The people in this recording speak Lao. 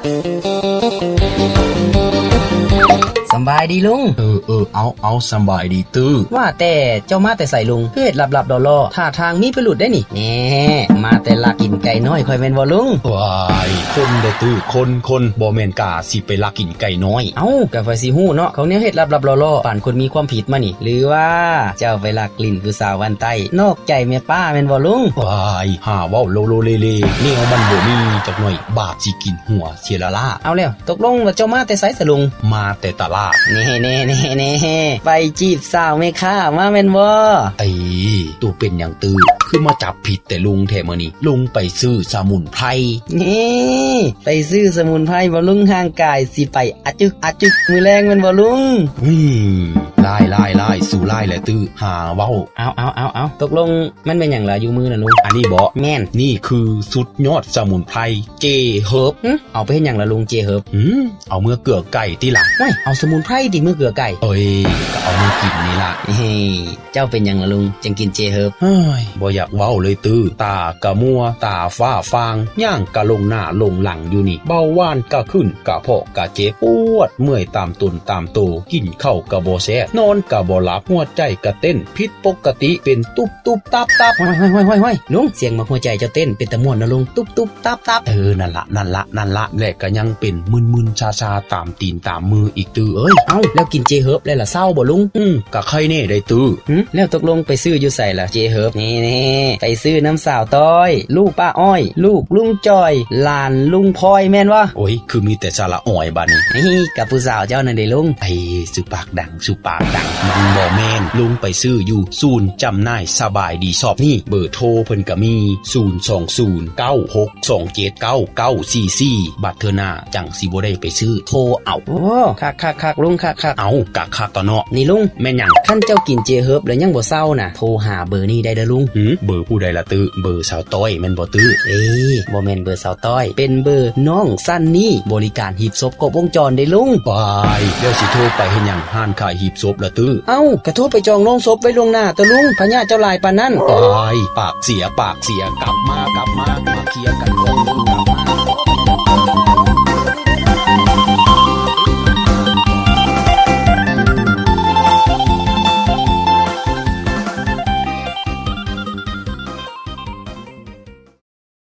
ສຳບາຍດີລຸງ. ເອີ ເອີ ເອົາ ເອົາ ສຳບາຍດີຕື້. ວ່າແຕ່ເຈົ້າມາແຕ່ໃສລຸງ? ຄືເຮັດລັບໆຫຼໍ່ໆ ທ່າທາງມີພິລຸດເດ້ນີ້. ແນ່ ມາແຕ່ລັກກິນໄກ່ນ້ອຍຂ້ອຍແມ່ນບໍ່ລຸງ? ວ້າຍ ຄົນເດ້ຕື້ ຄົນ ຄົນ ບໍ່ແມ່ນກາຊິໄປລັກກິນໄກ່ນ້ອຍ. ເອົ້າ ກະໃຜຊິຮູ້ເນາະ ຂອງແນວເຮັດລັບໆຫຼໍ່ໆ ປານຄົນມີຄວາມຜິດມານີ້ ຫຼືວ່າເຈົ້າໄປລັກຫຼິ້ນຜູ້ສາວບ້ານໃຕ້ ນອກໃຈແມ່ປ້າແມ່ນບໍ່ລຸງ? ວ້າຍ ຫາເວົ້າໂລໂລເລເລ ແນວມັນບໍ່ມີຈັກໜ້ອຍ ບາບຊິກິນຫົວເສຍລະລາ. ເອົາແລ້ວ ຕົກລົງວ່າເຈົ້າມາແຕ່ໃສສະລຸງ? ມາແຕ່ຕະຫຼາດ. ແນ່ໆໆໆ ໄປຈີບສາວແມ່ຄ້າມາແມ່ນບໍ່? ເອີ ໂຕເປັນຫຍັງຕື້ ຄືມາຈັບຜິດແຕ່ລຸງແທ້ມື້ນີ້? ລຸງໄປຊື້ສະໝຸນໄພ. ແນ່ ໄປຊື້ສະໝຸນໄພບໍ່ລຸງ? ຮ່າງກາຍຊິໄປອະຈຶກອະຈຶກມື້ແລງແມ່ນບໍ່ລຸງ? ອືມ ຫຼາຍໆໆ ສູ່ຫຼາຍແຫຼະຕື້ ຫາເວົ້າ. ເອົາໆໆໆ ຕົກລົງ ມັນແມ່ນຫຍັງລະຢູ່ມືນະລຸງ? ອັນນີ້ບໍ? ແມ່ນ. ນີ້ຄືສຸດຍອດສະໝຸນໄພ ເຈເຮີບ. ຫຶ? ເອົາໄປເຮັດຫຍັງລະລຸງ ເຈເຮີບ? ຫື ເອົາເມືອເກືອໄກ່ຕິລະ. ໂອ້ຍ ເອົາສະໝຸນໄພຕິເມືອເກືອໄກ່? ເອີຍ ກະເອົາມາກິນນີ້ລະ. ເຮີ ເຈົ້າເປັນຫຍັງລະລຸງ ຈຶ່ງກິນເຈເຮີບ? ເຮີຍ ບໍ່ຢາກເວົ້າເລີຍຕື້ ຕາກະມົວ ຕາຟ້າຟາງ ຍ່າງກະຫຼົງໜ້າຫຼົງຫຼັງຢູ່ນີ້ ເບົາຫວານກະຂຶ້ນ ກະເພາະກະເຈັບ ປວດເມື່ອຍຕາມຕົນຕາມໂຕ ກິນເຂົ້າກະບໍ່ແຊບ ນອນກະບໍ່ຫຼັບ ຫົວໃຈກະເຕັ້ນຜິດ ປົກກະຕິເປັນຕຸບຕຸບຕັບຕັບ. ຫ້ອຍໆໆໆ ລຸງ ສຽງໝາກຫົວໃຈເຈົ້າເຕັ້ນເປັນຕາມ່ວນເນາະລຸງ ຕຸບຕຸບຕັບຕັບ. ເອີ ນັ້ນລະ ນັ້ນລະ ນັ້ນລະ ແລະກະຍັງເປັນມຶນໆຊາໆຕາມຕີນຕາມມືອີກຕື້ເອີຍ. ເອົ້າ ແລ້ວກິນເຈເຮີບແລ້ວລະເຊົາບໍ່ລຸງ? ອື ກະໄຄແນ່ໄດ໋ຕື້. ຫຶ ແລ້ວຕົກລົງໄປຊື້ຢູ່ໃສລະເຈເຮີບ? ແນ່ໆ ໄປຊື້ນຳສາວຕ້ອຍ ລູກປ້າອ້ອຍ ລູກລຸງຈ່ອຍ ຫຼານລຸງພອຍແມ່ນບໍ່? ໂອ້ຍ ຄືມີແຕ່ສະຫຼະອອຍບາດນີ້. ນີ້ ກະຜູ້ສາວເຈົ້ານັ້ນເດລຸງ. ໄອ້ ສຸປາກດັງ ສຸປາກດັງ ມັນບໍ່ແມ່ນ ລຸງໄປຊື້ຢູ່ສູນຈຳໜ່າຍສະບາຍດີຊອບນີ້ ເບີໂທເພິ່ນກະມີ ສູນສອງສູນ ເກົ້າຫົກສອງເຈັດ ເກົ້າເກົ້າສີ່ສີ່ ບັດເທື່ອໜ້າຈັ່ງຊິບໍ່ໄດ້ໄປຊື້ ໂທເອົາ. ໂອ້ ຄັກໆໆ ລຸງ ຄັກໆ. ເອົ້າ ກະຄັກຕົວະເນາະ. ນີ້ລຸງ ແມ່ນຫຍັງ? ຄັນເຈົ້າກິນເຈເຮີບແລ້ວຍັງບໍ່ເຊົານະ ໂທຫາເບີນີ້ໄດ້ເດີລຸງ. ຫື ເບີຜູ້ໃດລະຕື້? ເບີສາວຕ້ອຍແມ່ນບໍ່ຕື້? ເອີ ບໍ່ແມ່ນເບີສາວຕ້ອຍ ເປັນເບີນ້ອງຊັນນີ ບໍລິການຮີບສົບຄົບວົງຈອນເດ້ລຸງ. ປາຍ ແລ້ວຊິໂທໄປເຮັດຫຍັງຮ້ານຂາຍຮີບສົບລະຕື້? ເອົ້າ ກະໂທໄປຈອງໂລງສົບໄວ້ລ່ວງໜ້າຕົວະລຸງ ພະຍາດເຈົ້າຫຼາຍປານນັ້ນ. ປາຍ ປາກເສຍ ປາກເສຍ ກັບມາ ກັບມາ ມາເຄຍກັນ